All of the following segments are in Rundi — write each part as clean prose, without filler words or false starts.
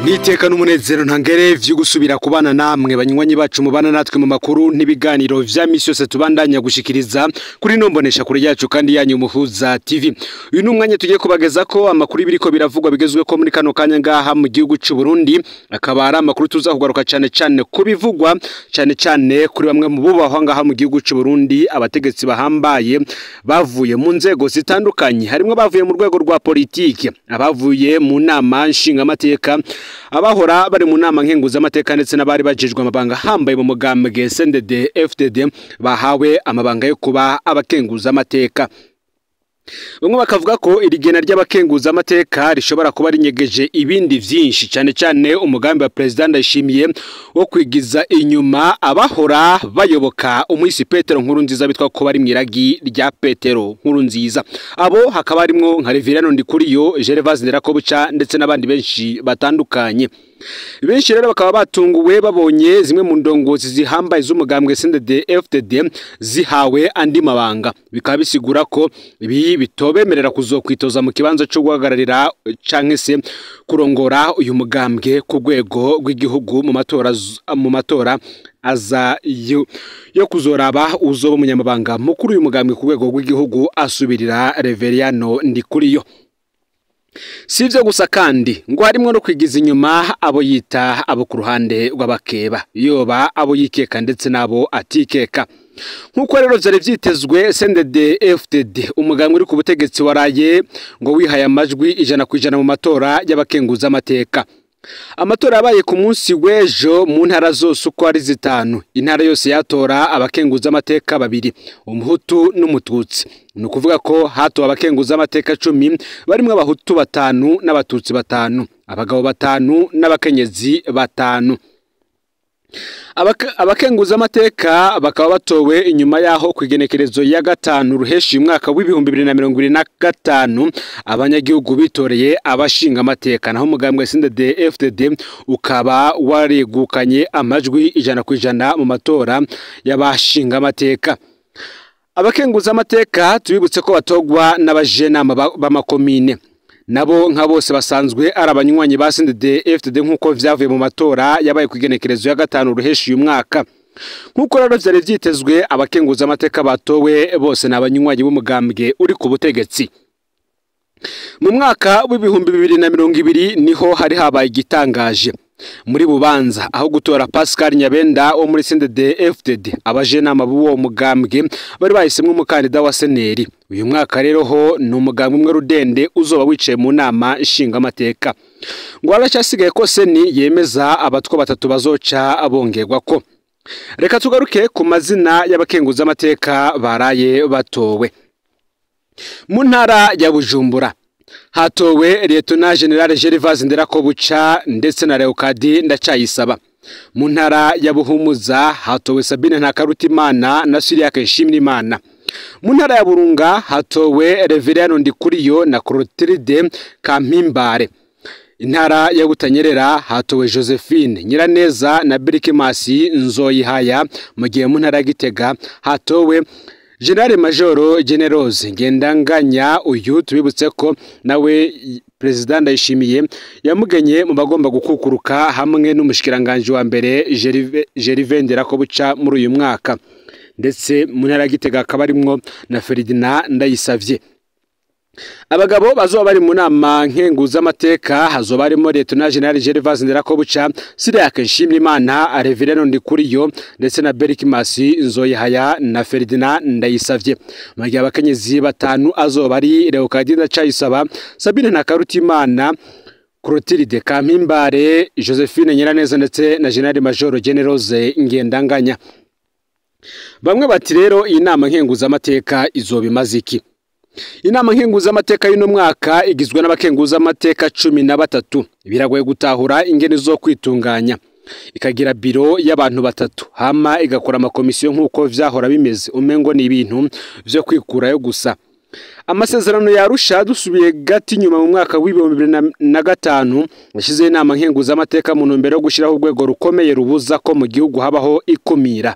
Niteka n'umunezero ntangere vyo gusubira kubana namwe banywanyi bacu mubana natwe mu makuru n'ibiganiro vya misi yose tubandanya gushikiriza kuri nombonesha kuri yacu kandi yanyu Muhuza TV. Uyu ni umwanya tugiye kubageza ko amakuru biriko biravugwa bigezwe ko muri kano kanya ngaha mu gihugu c'u Burundi, akaba ari amakuru tuza kugaruka cyane cyane kubivugwa cyane cyane kuri bamwe mu bubahwa ngaha mu gihugu c'u Burundi, abategetsi bahambaye bavuye mu nzego zitandukanye, harimwo bavuye mu rwego rwa politiki, abavuye mu nama nshingamateka, abahora bari mu nama nkenguzamateka ndetse n'abari bajejwe amabanga hambaye mu mugambwe CNDD FDD bahawe amabanga yo kuba abakenguzamateka. Bamwe bakavuga ko iri gena ry'abakenguzamateka rishobora kuba rinyegeje ibindi vyinshi, cyane cyane umugambi wa President Ndayishimiye wo kwigiza inyuma abahora bayoboka umuhisi Petero Nkurunziza bitwa ko bari mwiragi rya Petero Nkurunziza. Abo hakaba harimwo nka Reverend Ndikuriyo, Gervase Nderakobuca ndetse n'abandi benshi batandukanye. Benshi rero bakaba batunguwe babonye zimwe mu ndongozi zihambaye z'umugambwe CNDD FDD zihawe andi mabanga, bikaba bisigura ko ibi bitobemerera kuzokwitoza mu kibanza cyo guhagararira canke se kurongora uyu mugambwe ku rwego rw'igihugu mu matora aza yo kuzoraba uzoba umunyamabanga mukuru uyu mugambwe ku rwego rw'igihugu asubirira Reveriyano Ndikuriyo. Si ivyo gusa kandi ngo harimwo no kwigiza inyuma abo yita abo ku ruhande rw'abakeba, yoba abo yikeka ndetse n'abo atikeka. Nkuko rero vyari vyitezwe, CNDD FDD umugambwe uri ku butegetsi waraye ngo wihaye amajwi 100% mu matora y'abakenguzamateka. Amatora yabaye ku munsi w'ejo mu ntara zose uko ari zitanu. Intara yose yatora abakenguzamateka babiri, umuhutu n'umututsi. Ni ukuvuga ko hatowe abakenguzamateka 10 barimwo abahutu 5 n'abatutsi 5, abagabo 5 n'abakenyezi 5. Abakenguzamateka bakaba batowe inyuma yaho kwigenekerezo ya 5 ruheshi umwaka w'ibihumbi 2025 abanyagihugu bitoreye abashinga amateka, naho umugambwe CNDD FDD ukaba waregukanye amajwi 100% mu matora y'abashinga amateka. Abakenguzamateka tubibutse ko batogwa n'abajenama b'amakomine, nabo nka bose basanzwe ari abanywanyi ba CNDD FDD nkuko vyavuye mu matora yabaye kwigenekerezo ya 5 ruheshi uyu mwaka. Nkuko rero vyari vyitezwe, abakenguzamateka batowe bose n'abanywanyi b'umugambwe uri ku butegetsi. Mu mwaka w'ibihumbi 2020 niho hari habaye igitangaje muri Bubanza, aho gutora Pascal Nyabenda wo muri CNDD FDD, abajenama b'uwo mugambwe bari bahisemwe umukandida wa Seneri. Uyu mwaka rero ho ni umugambwe umwe rudende uzoba wicaye mu nama nshingamateka. Ngo haracyasigaye ko Seni yemeza abatwa batatu bazoca abongerwa ko. Reka tugaruke ku mazina y'abakenguzamateka baraye batowe. Mu ntara ya Bujumbura hatowe Lieutenant General Gervase Nderakobuca ndetse na Leokadi Ndacayisaba. Mu ntara ya Buhumuza hatowe Sabine Ntakarutimana na Siriake Nshimiyimana. Mu ntara ya Burunga hatowe Reverend Ndikuriyo na Clotilde Kampimbare. Intara ya Butanyerera hatowe Josephine Nyiraneza na Berikimasi Nzoyihaya, mu gihe mu ntara ya Gitega hatowe General Major Generose Ngendanganya. Uyu tubibutse ko nawe President Ndayishimiye yamugenye mu bagomba gukukuruka hamwe n'umushikiranganje wa mbere Gervais Nderakobuca muri uyu mwaka, ndetse mu ntara ya Gitega akaba arimwo na Ferdinand Ndayisavye. Abagabo bazoba bari mu nama nkenguzamateka hazoba harimo Lieutenant General Gervase Nderakobuca, Siriake Nshimiyimana, Reverend Ndikuriyo ndetse na Berikimasi Nzoyihaya na Ferdinand Ndayisavye. Mu gihe abakenyezi 5 azoba ari Leokadi Ndacayisaba, Sabine Ntakarutimana, Clotilde Kampimbare, Josephine Nyiraneza ndetse na General Major Generose Ngendanganya. Bamwe bati rero iyi nama nkenguzamateka izoba imaze iki? Inama nkenguzamateka y'uno mwaka igizwe n'abakenguzamateka 13. Biragoye gutahura ingene zo kwitunganya. Ikagira biro y'abantu 3, hama igakora amakomisiyo nkuko vyahora bimeze, umengo ni ibintu vyo kwikurayo gusa. Amasezerano ya Arusha dusubiye gati nyuma mu mwaka w'2005 yashize inama nkenguzamateka mu ntumbero yo gushiraho urwego rukomeye rubuza ko mu gihugu habaho ikumira.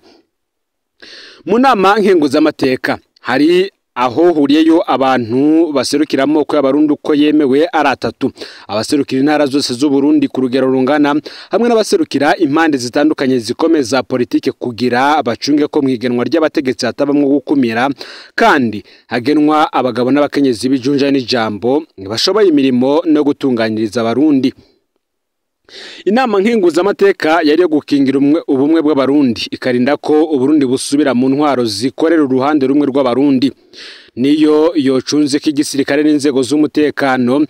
Mu nama nkenguzamateka hari Aho huriyeyo abantu baserukira amoko y'abarundi uko yemewe ari atatu, abaserukira intara zose z'Uburundi ku rugero rungana, hamwe n'abaserukira impande zitandukanye zikomeza politike kugira bacunge ko mwigenwa ry'abategetsi hatabamwo gukumira, kandi hagenwa abagabo n'abakenyezi b'ijunja n'ijambo bashoboye imirimo no gutunganyiriza abarundi. Inama nkenguzamateka yari yo gukingira ubumwe bw'abarundi, ikarinda ko Uburundi busubira mu ntwaro zikorera uruhande rumwe rw'abarundi. Niyo yocunze ko igisirikare n'inzego z'umutekano,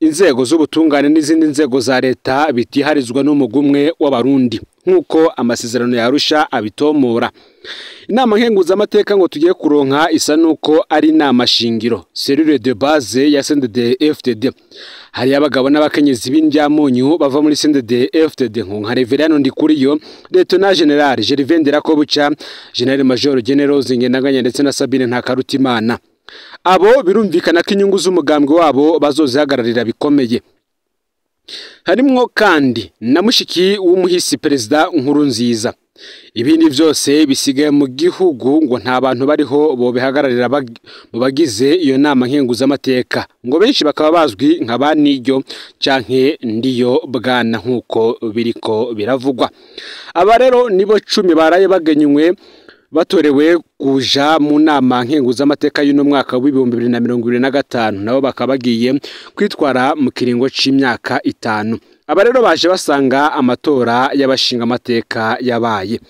inzego z'ubutungane n'izindi nzego za leta bitiharizwa n'umugwi umwe w'abarundi, nk'uko amasezerano ya Arusha abitomora. Inama nkenguzamateka ngo tugiye kuronka isa nuko ari inama shingiro, cellule de base ya CNDD-FDD. Hari abagabo n'abakenyezi b'indyamunyu bava muri CNDD-FDD nka Reverend Ndikuriyo, Lieutenant General Gervais Ndirakobuca, General Major Generose Ngendanganya ndetse na Sabine Ntakarutimana. Abo birumvikana ko inyungu z'umugambwe wabo bazozihagararira bikomeye. Harimwo kandi na mushiki w'umuhisi Perezida Nkurunziza. Ibindi vyose bisigaye mu gihugu ngo nta bantu bariho bobihagararira mu bagize iyo nama nkenguzamateka, ngo benshi bakaba bazwi nka ba Niryo canke Ndiyo Bwana nkuko biriko biravugwa. Aba rero nibo 10 baraye bagenywe batorewe kuja mu nama nkenguzamateka y'uno mwaka w'2025, nabo bakaba bagiye kwitwara mu kiringo c'imyaka 5. Aba rero baje basanga amatora y'abashinga amateka yabaye.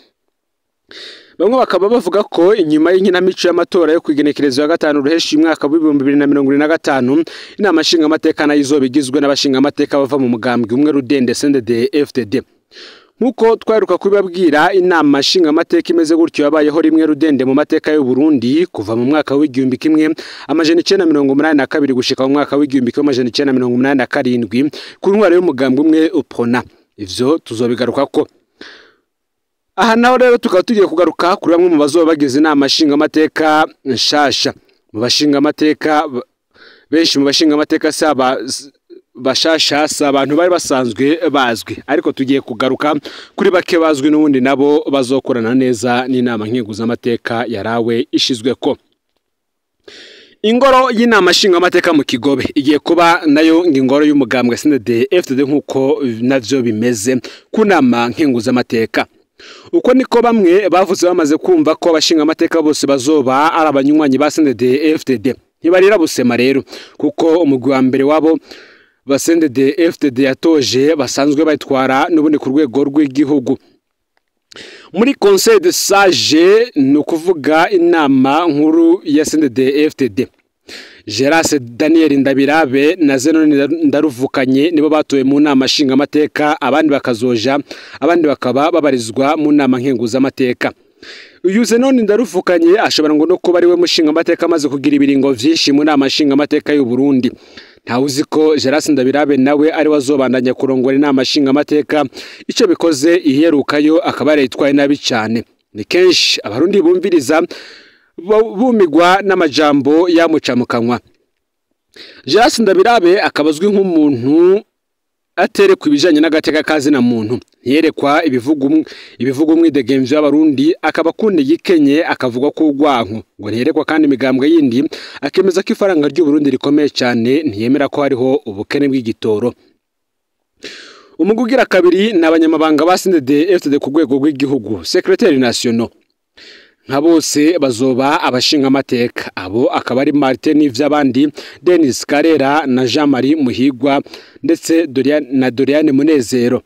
Bamwe bakaba bavuga ko inyuma y'inkinamico y'amatora yo kwigenekerezo ya 5 ruheshi umwaka w'2025, inama nshinga amateka nayo izoba igizwe n'abashinga amateka bava mu mugambwe umwe rudende CNDD-FDD. Nkuko twaruka kubabwira, inama nshinga amateka imeze gutyo yabayeho rimwe rudende mu mateka y'u Burundi kuva mu mwaka w'1982 gushika mu mwaka w'1987 ku ntwaro y'umugambwe umwe UPRONA. Ivyo tuzobigaruka ko. Aha naho rero tukaba tugiye kugaruka kuri bamwe mu bazoba bagize inama nshinga amateka nshasha. Mu bashinga amateka benshi mu bashinga amateka saba bashasha si abantu bari basanzwe bazwi, ariko tugiye kugaruka kuri bake bazwi n'ubundi nabo bazokorana neza n'inama nkenguzamateka yarawe ishizwe ko. Ingoro y'inama nshingamateka mu Kigobe igiye kuba nayo ngingoro y'umugambwe CNDD-FDD nkuko navyo bimeze ku nama nkenguzamateka. Uko niko bamwe bavuze bamaze kumva ko abashingamateka bose bazoba ari abanywanyi ba CNDD-FDD. Ntibarira busema rero, kuko umugwi wa mbere wabo ba CNDD-FDD yatoje basanzwe bayitwara n'ubundi ku rwego rw'igihugu. Muri Conseil de Sage, ni ukuvuga inama nkuru ya CNDD-FDD, Gerase Daniel Ndabirabe na Zenon Ndaruvukanye nibo batowe mu nama nshingamateka, abandi bakazoja, abandi bakaba babarizwa mu nama nkenguzamateka. Uyu Zenon Ndaruvukanye ashobora ngo no kuba ari we mushingamateka amaze kugira ibiringo vyinshi mu nama nshingamateka y'u Burundi. Ntawe uzi ko Gerase Ndabirabe nawe ari wazobandanya kurongora inama nshingamateka, ico bikoze iherukayo akaba yarayitwaye nabi cyane. Ni kenshi abarundi bumviriza bumigwa n'amajambo yamuca mu kanwa. Gerase Ndabirabe akaba azwi nk'umuntu aterekwa ibijanye n'agateka kazina muntu, ntiyerekwa ibivuga umwidegemvyo w'abarundi, akaba akunda igikenye akavuga ko urwanko, ngo ntiyerekwa kandi imigambwe yindi, akemeza ko ifaranga ry'u Burundi rikomeye cyane, ntiyemera ko hariho ubukene bw'igitoro. Umugwi ugira kabiri ni abanyamabanga ba CNDD-FDD ku rwego rw'igihugu, secrétaire national. Nka bose bazoba abashinga amateka, abo akaba ari Martin Nivyabandi, Denis Karera na Jean-Marie Muhigwa ndetse na Doriane Munezero.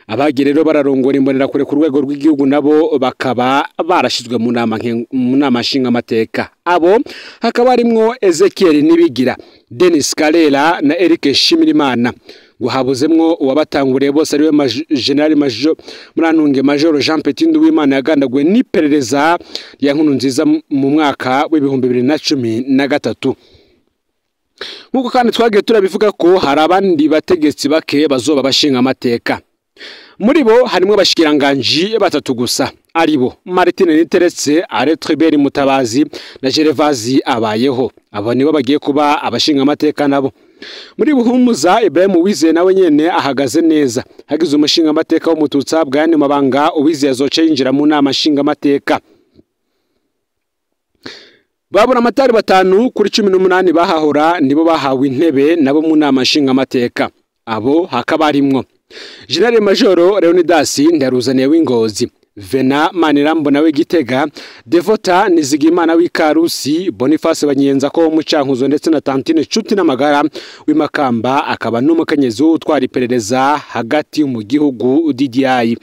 Abagiye rero bararongora imbonerakure ku rwego rw'igihugu nabo bakaba barashizwe mu nama nshinga amateka. Abo hakaba harimwo Ezekiel Nibigira, Denis Karera na Eric Shimirimana. Ngo habuzemwo uwabatanguriye bose ariwe General Major Murantunge Major Jean Petit Nduwimana yagandaguwe n'iperereza rya Nkurunziza mu mwaka w'2013. Nkuko kandi twagiye turabivuga ko hari abandi bategetsi bake bazoba bashinga amateka. Muri bo harimwo abashikiranganji batatu gusa, aribo Martin Niteretse, Tribert Mutabazi na Gervazi Abayeho. Abo nibo bagiye kuba abashinga amateka nabo. Muri Buhumuza Ibrahim Uwizeye nawe nyene ahagaze neza. Hagize umushinga amateka w'umututsi bwani mabanga Uwizeye azoce yinjira mu nama nshinga amateka. Babura amatari 5 kuri 18 bahahora nibo bahawe intebe nabo mu nama nshingamateka. Abo hakaba harimwo General Major Leonidas Ndaruzaniye w'Ingozi, Vena Manirambona w'Igitega, Devota Nizigimana w'Ikarusi, Boniface Banyenza ko mu Cankuzo ndetse na Tantine Nshuti n'Amagara w'Imakamba, akaba n'umukenyezi w'utwara iperereza hagati mu gihugu DDI.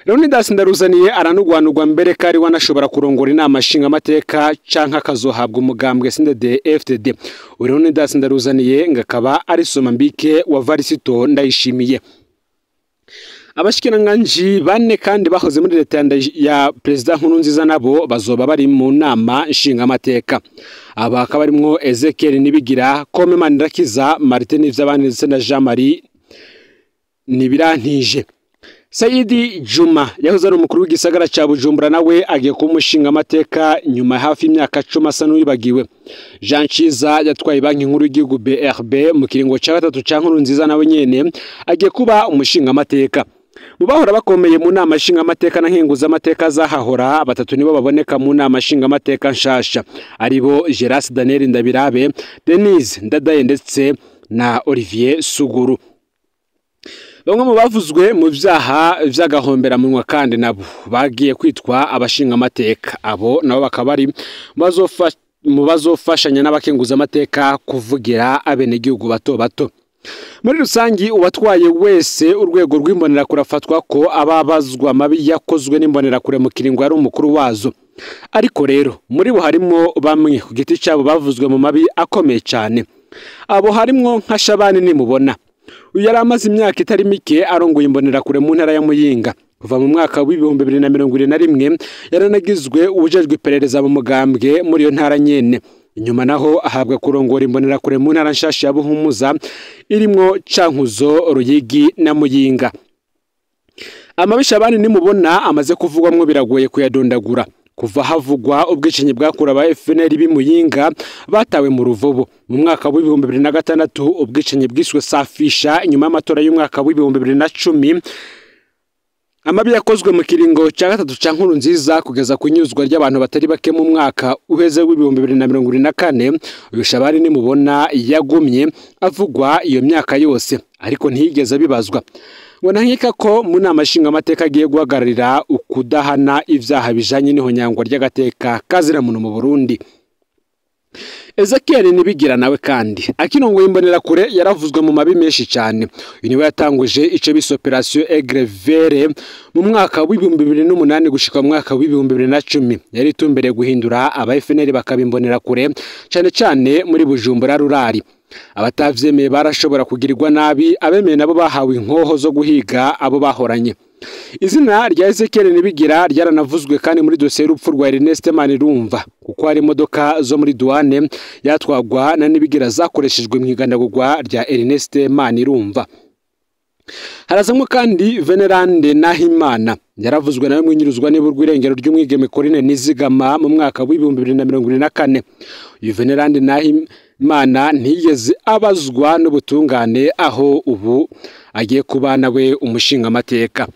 Leonidas Ndaruzaniye aranugwanugwa mbere kari wanashobora kurongora inama nshingamateka canke akazohabwa umugambwe CNDD FDD. Leonidas Ndaruzaniye ngakaba ari Somambike wa Varisito Ndayishimiye. Abashikiranganji bane kandi bahoze muri leta ya Perezida Nkurunziza nabo bazoba bari mu nama nshingamateka. Aba akaba arimwo Ezekiel Nibigira, Kome Manirakiza, Martin Nivyabandi ndetse na Jean Marie Nibirantije. Saidi Juma yahoze ari umukuru w'igisagara ca Bujumbura nawe agiye kuba umushingamateka nyuma hafi imyaka 10 asa n'uwibagiwe. Jean Ciza yatwaye banki nkuru y'igihugu BRB mu kiringo ca gatatu ca Nkurunziza nawe nyene agiye kuba umushingamateka. Mu bahora bakomeye mu nama nshingamateka na nkenguzamateka zahahora, batatu nibo baboneka mu nama nshingamateka nshasha, aribo Geras Daniel Ndabirabe, Denise Ndadaye ndetse na Olivier Suguru. Bamwe mu bavuzwe mu vyaha vy'agahomberamunwa kandi nabo bagiye kwitwa abashingamateka. Abo nabo bakaba ari mu bazofashanya n'abakenguzamateka kuvugira abenegihugu bato bato. Muri rusangi uwatwaye wese urwego rw'imbonerakure afatwa ko ababazwa mabi yakozwe n'imbonerakure mu kiringo yari umukuru wazo. Ariko rero muri bo harimo bamwe ku giti cyabo bavuzwe mu mabi akomeye cyane. Abo harimwo nka Shabani Nimubona. Uyu yari amaze imyaka itari mike arongoye imbonerakure mu ntara ya Muyinga. Kuva mu mwaka w'2021 yaranagizwe uwujejwe iperereza mu mugambwe muri iyo ntara nyene. Inyuma naho ahabwa kurongora imbonerakure mu ntara nshasha ya Buhumuza irimwo Cankuzo, Ruyigi na Muyinga. Amabi Shabani Nimubona amaze kuvugwamwo biragoye kuyadondagura. Kuva havugwa ubwicanyi bwakura aba FNL b'Imuyinga batawe mu Ruvubu mu mwaka w'2006, ubwicanyi bwiswe Safisha inyuma y'amatora y'umwaka w'2010, amabi yakozwe mu kiringo cya gatatu ca Nkurunziza kugeza ku inyuzwa ry'abantu batari bake mu mwaka uheze w'2024. Uyu Shabani Nimubona yagumye avugwa iyo myaka yose ariko ntiyigeze abibazwa. Ngo nankeka ko mu nama nshingamateka agiye guhagararira ukudahana ivyaha bijanye n'ihonyangwa ry'agateka kaziramuntu mu Burundi. Ezekiel Nibigira nawe kandi akirongoye imbonerakure yaravuzwe mu mabi menshi cyane. Uyu niwe yatanguje ico bise Operation Aigle Vert mu mwaka w'2008 gushika mu mwaka w'2010. Yari itumbereye guhindura aba FNL bakaba imbonerakure cyane cyane muri Bujumbura rurari. Abatavyemeye barashobora kugirirwa nabi, abemeye nabo bahawe inkoho zo guhiga abo bahoranye. Izina rya Ezekiel Nibigira ryaranavuzwe kandi muri dosiye y'urupfu rwa Ernest Manirumva, kuko hari imodoka zo muri douane yatwagwa na Nibigira zakoreshejwe mu igandagurwa rya Ernest Manirumva. Harazamwo kandi Venerande Nahimana yaravuzwe nawe mwinyuruzwa niba urw'irengero ry'umwigeme Corinne Nizigama mu mwaka w'2024. Uyu Venerande Nahimana ntiyigeze abazwa n'ubutungane, aho ubu agiye kuba nawe umushingamateka.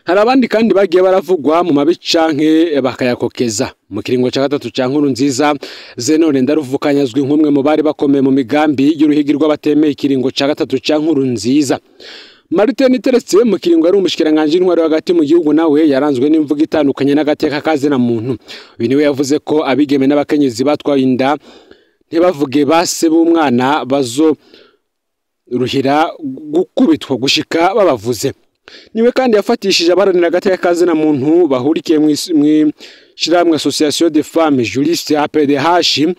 Hari abandi kandi bagiye baravugwa mu mabi canke bakayakokeza. Mu kiringo ca gatatu ca Nkurunziza, Zenone Ndaruvukanye azwi nk'umwe mu bari bakomeye mu migambi y'uruhigi rw'abatemeye ikiringo ca gatatu ca Nkurunziza. Martin Teretse mu kiringo ari umushikiranganje w'intwaro hagati mu gihugu nawe yaranzwe n'imvugo itandukanye n'agateka kazina muntu. Uyu niwe yavuze ko abigeme n'abakenyezi batwaye inda ntibavuge base b'umwana bazo ruhira gukubitwa gushika babavuze. Niwe kandi yafatishije abaharanira agateka kazina muntu bahurikiye mw'ishirahamwe Association des Femmes Juristes APDH,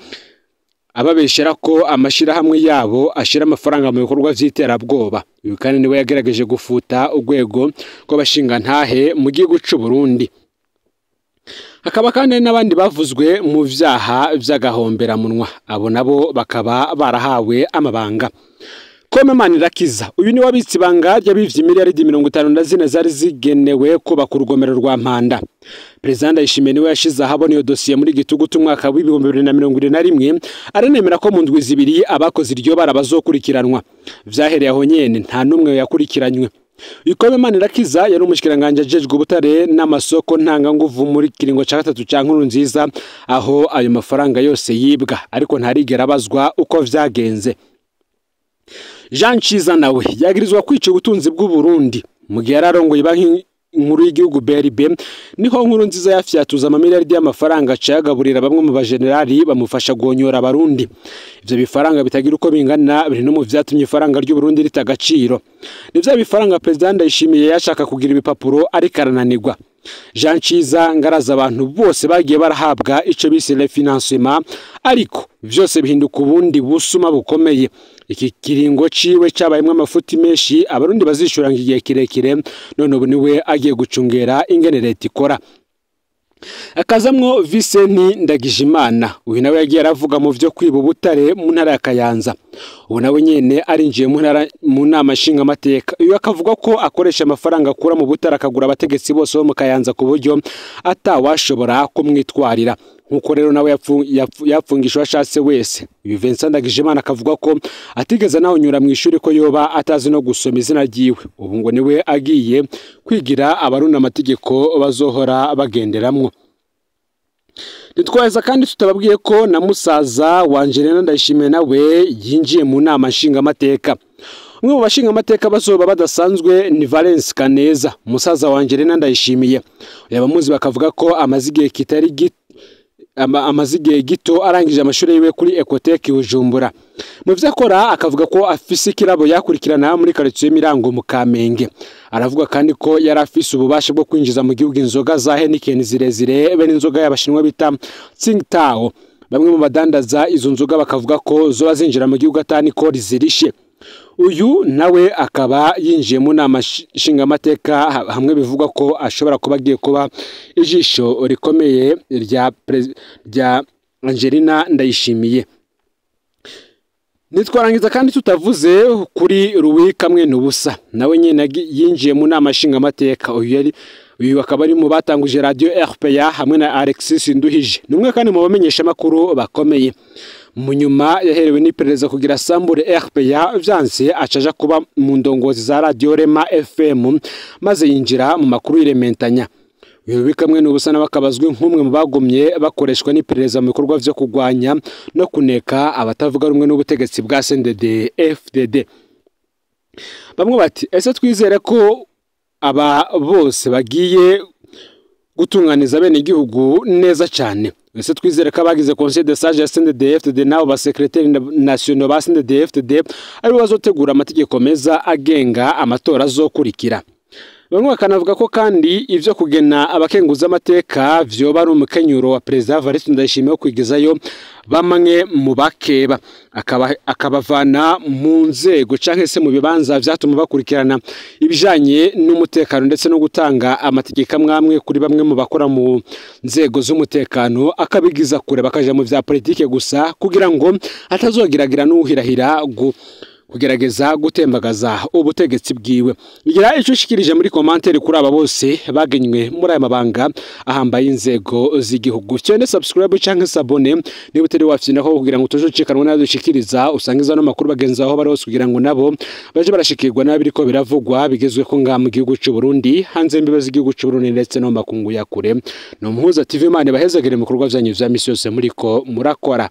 ababeshera ko amashirahamwe yabo ashira amafaranga mu bikorwa vy'iterabwoba. Uyu kandi niwe yagerageje gufuta urwego rw'abashingantahe mu gihugu c'u Burundi. Hakaba kandi n'abandi bavuzwe mu vyaha vy'agahomberamunwa, abo nabo bakaba barahawe amabanga. Kome Manirakiza uyu ni wabitse ibanga ry'abivye miliyaridi 54 zari zigenewe kubaka urugomero rwa Mpanda. Perezida Ndayishimiye niwe yashize ahabona iyo dosiye muri gitugutu umwaka w'2021, aranemera ko mu ndwi zibiri abakoze iryo bara bazokurikiranwa. Vyahereye aho nyene nta numwe yakurikiranywe. Ikome Manirakiza yari umushikiranganje ajejwe ubutare n'amasoko ntanganguvu muri kiringo ca gatatu ca Nkurunziza, aho ayo mafaranga yose yibwa ariko ntarigera abazwa uko vyagenze. Jean Ciza nawe yagirizwa kwica ubutunzi bw'u Burundi mu gihe yararongoye banki nkuru y'igihugu BRB, niho Nkurunziza yafyatuza amamiliyaridi y'amafaranga acayagaburira bamwe mu bajenerali bamufasha guhonyora abarundi. Ivyo bifaranga bitagira uko bingana biri no mu vyatumye ifaranga ry'u Burundi rita agaciro. Ni vya bifaranga President Ndayishimiye yashaka kugira ibipapuro ariko arananirwa. Jean Ciza ngaraza abantu bose bagiye barahabwa ico bise le financement, ariko vyose bihinduka ubundi busuma bukomeye. Iki kiringo ciwe cabayemwo amafuti menshi abarundi bazishura igihe kirekire, none ubu niwe agiye gucungera ingene leta ikora. Akazamwo Vincent Ndagijimana, uyu nawe yagiye aravuga mu vyo kwiba ubutare mu ntara ya Kayanza. Ubu nawe nyene arinjiye mu nama nshingamateka. Uyu akavuga ko akoresha amafaranga akura mu butare akagura abategetsi bose bo mu Kayanza ku buryo atawashobora kumwitwarira. Nkuko rero nawe yapfungishwa ashatse wese. Uyu Vincent Ndagijimana akavuga ko atigeze naho nyura mu ishuri ko yoba atazi no gusoma izina ryiwe. Ubu ngo niwe agiye kwigira abarundi amategeko bazohora bagenderamwo. Nitwaheza kandi tutababwiye ko na musaza wa Angelina Ndayishimiye nawe yinjiye mu nama nshingamateka. Umwe mu bashingamateka bazoba badasanzwe ni Valence Kaneza, musaza wa Angelina Ndayishimiye. Yabamuzi bakavuga ko amaze igihe kitari gito amaze igihe gito arangije amashuri yiwe kuri Ecotec Bujumbura. Mu vyo akora akavuga ko afise ikirabo yakurikirana muri quartier Mirango mu Kamenge. Aravuga kandi ko yari afise ububasha bwo kwinjiza mu gihugu inzoga za Heineken zirezire be n'inzoga y'abashinwa bita Tsingtao. Bamwe mu badandaza izo nzoga bakavuga ko zoba zinjira mu gihugu atani ko rizirishe. Uyu nawe akaba yinjiye mu nama nshingamateka hamwe bivugwa ko ashobora kuba agiye kuba ijisho rikomeye rya Angelina Ndayishimiye. Nitwarangiza kandi tutavuze kuri Louis Kamwe n'ubusa, nawe nyene yinjiye mu nama nshingamateka. Uyu akaba ari mu batanguje radio RPA hamwe na Alexis Nduhije, numwe kandi mu bamenyesha makuru bakomeye. Munyuma yaherewe n'iperereza kugira sambure RPA vyanse acaja kuba mu ndongozi za radio Rema FM maze yinjira mu makuru y'irementanya. Uyu Kamwe n'ubusa n'abakabazwe nk'umwe mu bagumye bakoreshwa n'iperereza mu bikorwa vyo kugwanya no kuneka abatavuga rumwe n'ubutegetsi bwa CNDD FDD. Bamwe bati ese twizere ko aba bose bagiye gutunganiza bene igihugu neza cyane? Ese twizere ko abagize Conseil de Sage ya CNDD FDD nabo ba secrétaire nationaux ba CNDD FDD ari bazotegura amategeko meza agenga amatora azokurikira? Bamwe bakanavuga ko kandi ivyo kugena abakenguza amateka vyoba ari umukenyuro wa President Evariste Ndayishimiye wo kwigezayo bamwe mu bakeba akabavana mu nzego canke se mu bibanza vyatuma bakurikirana ibijanye n'umutekano ndetse no gutanga amategeko amwamwe kuri bamwe mu bakora mu nzego z'umutekano, akabigiza kure bakaja mu vya politike gusa kugira ngo atazogiragira n'uhirahira kugerageza gutembagaza ubutegetsi bwiwe. Igira ico ushikirije muri commentaire kuri aba bose bagenywe muri aya mabanga ahambaye inzego z'igihugu. Cyane subscribe canke s'abonner niba utari wafyina ko kugira ngo utojucikanwa nadushikiriza usangiza no makuru bagenzi aho bari hose kugira ngo nabo baje barashikirwa nabiriko biravugwa bigezwe ko nga mu gihugu cy'u Burundi, hanze imbibe z'igihugu cy'u Burundi ndetse no makungu ya kure. No Muhuza TV, Imana ibahezagire mu bikorwa vyanyu vya misi yose muriko murakora.